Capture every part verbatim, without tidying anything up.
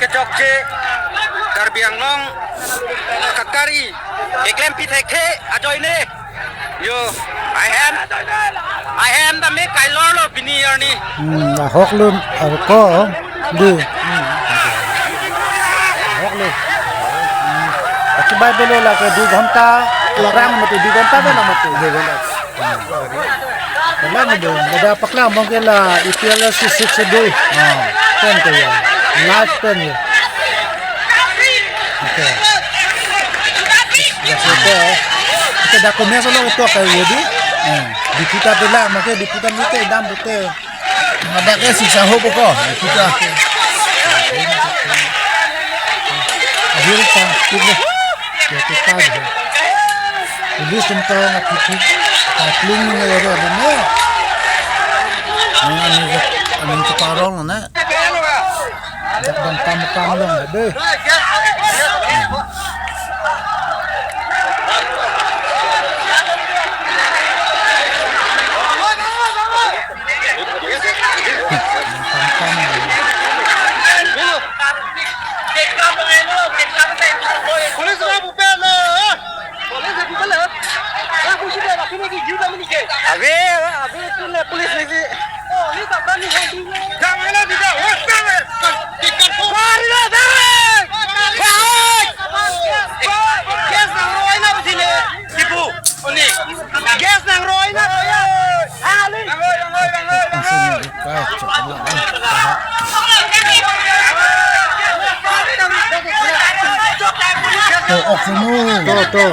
Kechokche Karbi Anglong kakari keklem pi thekthe ajoine. Yo, ahem, ahem tame kailor lo pini arni. Hmm, ahok lo, ako, di. Hmm, ahok lo. Hmm. Akibai belo lake dui ghonta, kurang mati, dui ghonta belo mati. Dui ghonta. Hmm. Kurang mati, ada paklang mungkin la E P L C six dui. Ah, pen ke ya. Last pen ya. Okay. Ya, okay. Kita dak komes lo itu kayak gitu. Hmm. Di kita tu la, mungkin di kita ni ke dam betul. Ada ke sisa ho pokok. Kita. Akhir pa, kita. Ya, kita aja. Police tentang apa tu? Kapling ni ya, ada ni. Ini, ini, ini separuh na. Dak bang kam kam dong, deh. Kam kam dong. Police na bupe na. Police na bupe na. Abe, abe, tu na police ni si. Gas nangroi na putine. Tipu. Oni. Gas nangroi na. Ali. To, oxygen. To, to.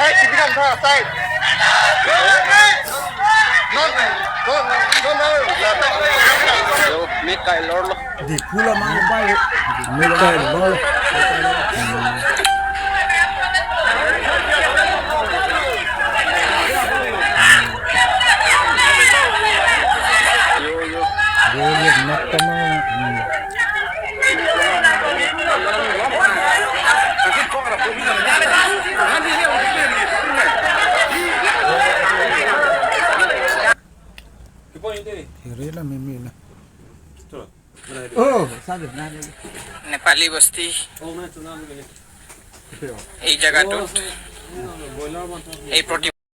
Side, side, side. No, no, no, no, no. Yo, me kailor lo. Di pula mang pai. Me kailor. Yo, yo. Yo, yo, nak tama. Hmm. Hiri la mimi la. Oh, sabi na. Nepali বস্তি এই জাগাটোত এই প্ৰতি